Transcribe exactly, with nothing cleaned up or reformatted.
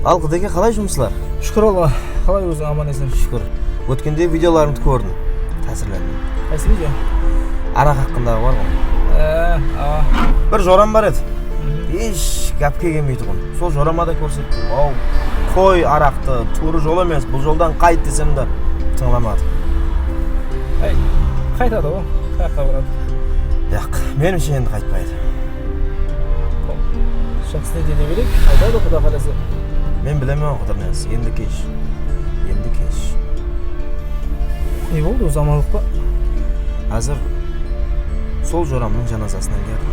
Al, Qıdeke, qalay jumıslar? Shúkir Alla. Qalay óziń, aman-esen? Shúkir. Ótkende videolarıńdı kórdim. Tásirlendim. Qaysı video? Araq haqqındaǵı bar ǵoy. Á, awa. Bir joram bar edi. Hesh gápke kelmeytuǵın. Sol jorama da kórsettim. Aw, qoy araqtı, tuwrı jol emes, bul joldan qayt desem de tıńlamadı. Áy, qaytadı ǵoy. Qayaqqa baradı? Yaq, menimshe endi qaytpaydı. Jaqsı, ne de bereyik, qaytadı, Quda qálese. Men bilemen, Qıdırniyaz, endi kesh. Endi kesh. Ne boldı, ózi amanlıq pa? Házir sol joramnıń janazasınan keldim.